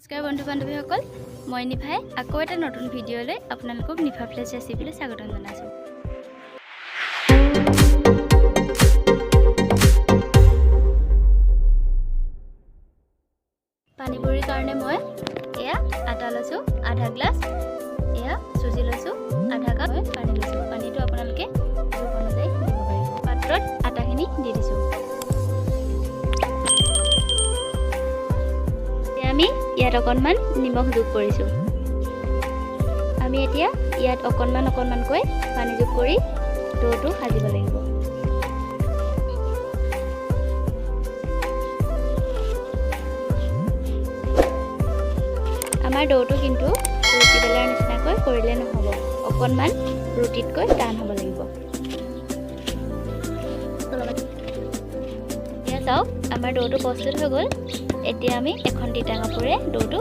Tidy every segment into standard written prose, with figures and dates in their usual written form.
নমস্কাৰ বন্ধু বান্ধৱীসকল, মই নিভাই আকৌ এটা নতুন ভিডিঅ'লৈ আপোনালোকক নিভা প্লেচ ৰেচিপিলৈ স্বাগতম জনাইছোঁ। পানীপুৰিৰ কাৰণে মই এয়া আটা লৈছোঁ আধা গ্লাছ, এয়া চুজি লৈছোঁ আধা কাপ, মই পানী লৈছোঁ। পানীটো আপোনালোকে জোখ অনুযায়ী দিব পাৰিব। পাত্ৰত আটাখিনি দি দিছোঁ। এতিয়া আমি ইয়াত অকণমান নিমখ যোগ কৰিছোঁ। আমি এতিয়া ইয়াত অকণমান অকণমানকৈ পানী যোগ কৰি দৌটো সাজিব লাগিব। আমাৰ দৌটো কিন্তু ৰুটি বেলাৰ নিচিনাকৈ কৰিলে নহ'ব, অকণমান ৰুটিতকৈ টান হ'ব লাগিব। এতিয়া চাওক, আমাৰ দৌটো প্ৰস্তুত হৈ গ'ল। এতিয়া আমি এখন তিতা কাপোৰে দৌটো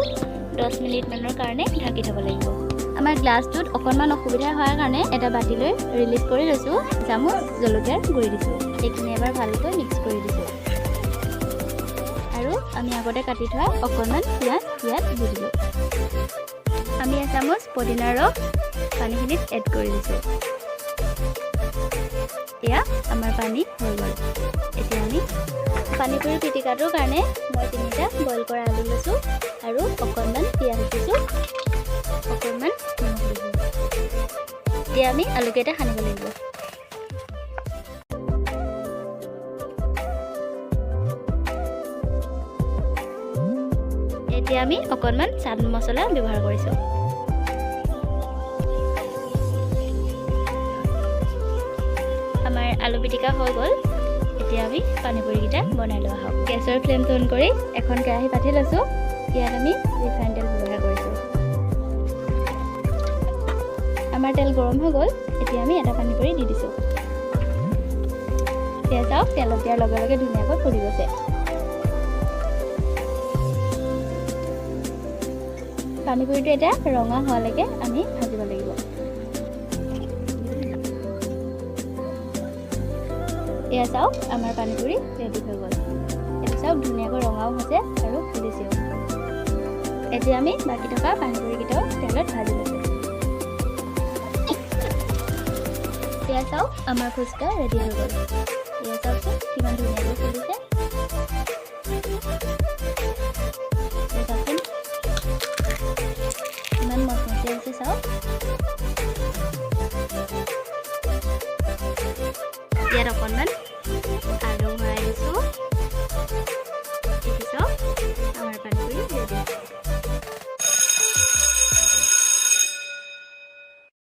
10 মিনিটমানৰ কাৰণে ঢাকি থ'ব লাগিব। আমাৰ গ্লাছটোত অকণমান অসুবিধা হোৱাৰ কাৰণে এটা বাতিলৈ ৰিলিজ কৰি লৈছোঁ। চামুচ জলকীয়াৰ গুড়ি দিছোঁ। এইখিনি এবাৰ ভালকৈ মিক্স কৰি দিছোঁ আৰু আমি আগতে কাটি থোৱা অকণমান পিঁয়াজ ইয়াত দি দিলোঁ। আমি এচামুচ পদিনাৰ ৰস পানীখিনিত এড কৰি দিছোঁ। এয়া আমাৰ পানী হৈ গ'ল। এতিয়া আমি পানীপুৰি পিটিকাটোৰ কাৰণে মই তিনিটা বইল কৰা আলু লৈছোঁ আৰু অকণমান পিঁয়াজ দিছোঁ, অকণমান নিমখ দিছোঁ। এতিয়া আমি আলুকেইটা সানিব লাগিব। এতিয়া আমি অকণমান চাট মছলা ব্যৱহাৰ কৰিছোঁ। আমাৰ আলু পিটিকা হৈ গ'ল। এতিয়া আমি পানীপুৰিকেইটা বনাই লোৱা হওক। গেছৰ ফ্লেমটো অন কৰি এখন কেৰাহী পাতি লৈছোঁ। ইয়াত আমি ৰিফাইন তেল ব্যৱহাৰ কৰিছোঁ। আমাৰ তেল গৰম হৈ গ'ল। এতিয়া আমি এটা পানীপুৰি দি দিছোঁ। এতিয়া চাওক, তেলত দিয়াৰ লগে লগে ধুনীয়াকৈ ফুলি গৈছে। পানীপুৰিটো এতিয়া ৰঙা হোৱালৈকে আমি ভাজিব লাগিব। এয়া চাওক, আমাৰ পানীপুৰি ৰেডি হৈ গ'ল। এইটো চাওক, ধুনীয়াকৈ ৰঙাও হৈছে আৰু ফুলিছেও। এতিয়া আমি বাকী থকা পানীপুৰিকেইটাও তেলত ভাজি লৈছোঁ। এয়া চাওক, আমাৰ ফুচকা ৰেডি হৈ গ'ল। এয়া চাওকচোন, কিমান ধুনীয়াকৈ ফুলিছে। এয়া চাওকচোন, কিমান মচমচীয়া হৈছে চাওক। ইয়াত অকণমান